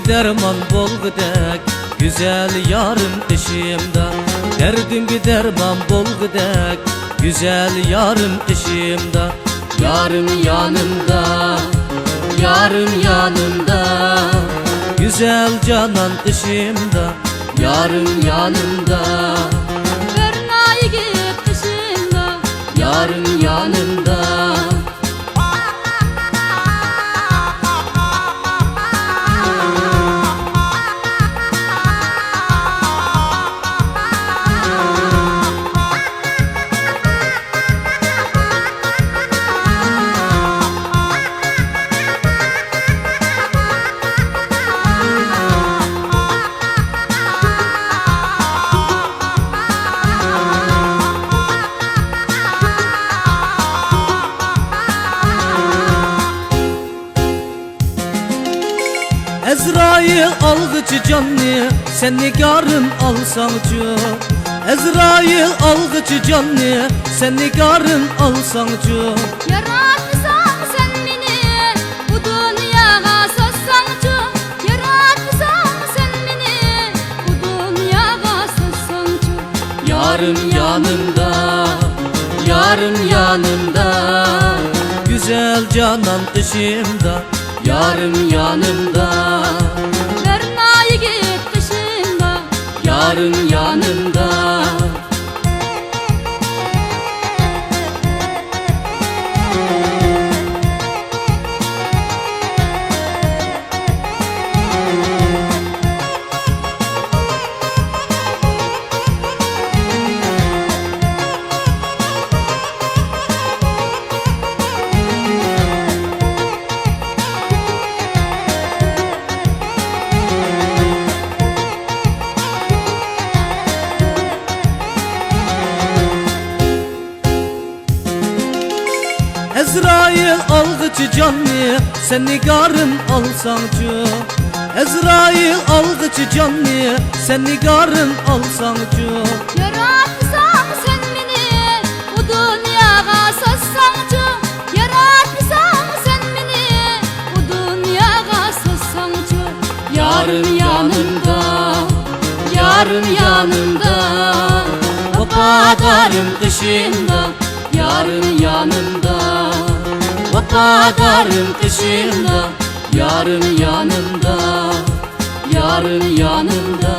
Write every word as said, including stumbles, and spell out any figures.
دەرمان بولغۇدەك گۈزەل يارىم قېشىمدا، دەردىمگە دەرمان بولغۇدەك گۈزەل يارىم قېشىمدا. يارىم يانىمدا، يارىم يانىمدا، گۈزەل جانان قېشىمدا، يارىم يانىمدا. بىر نايىگىت قېشىمدا، يارىم يانىمدا. ئەزرائىل ئالغىچە جاننى سەن نىگارىم ئالساڭچۇ، ئەزرائىل ئالغىچە جاننى سەن نىگارىم ئالساڭچۇ. ياراتمىساڭ سەن مېنى بۇ دۇنياغا سوزساڭچۇ، ياراتمىساڭ سەن مېنى بۇ دۇنياغا سوزساڭچۇ. يارىم يانىمدا، يارىم يانىمدا، گۈزەل جانان قېشىمدا، يارىم يانىمدا. بىر نايىگىت قېشىمدا، يارىم يانىمدا. ئەزرائىل ئالغىچە جاننى سەن نىگارىم ئالساڭچۇ، ئەزرائىل ئالغىچە جاننى سەن نىگارىم ئالساڭچۇ. ياراتمىساڭ سەن مېنى بۇ دۇنياغا سوزساڭچۇ، ياراتمىساڭ سەن مېنى بۇ دۇنياغا سوزساڭچۇ. يارىم يانىمدا، يارىم يانىمدا، ۋاپادارىم قېشىمدا، يارىم يانىمدا، ۋاپادارىم قېشىمدا، يارىم يانىمدا، يارىم يانىمدا.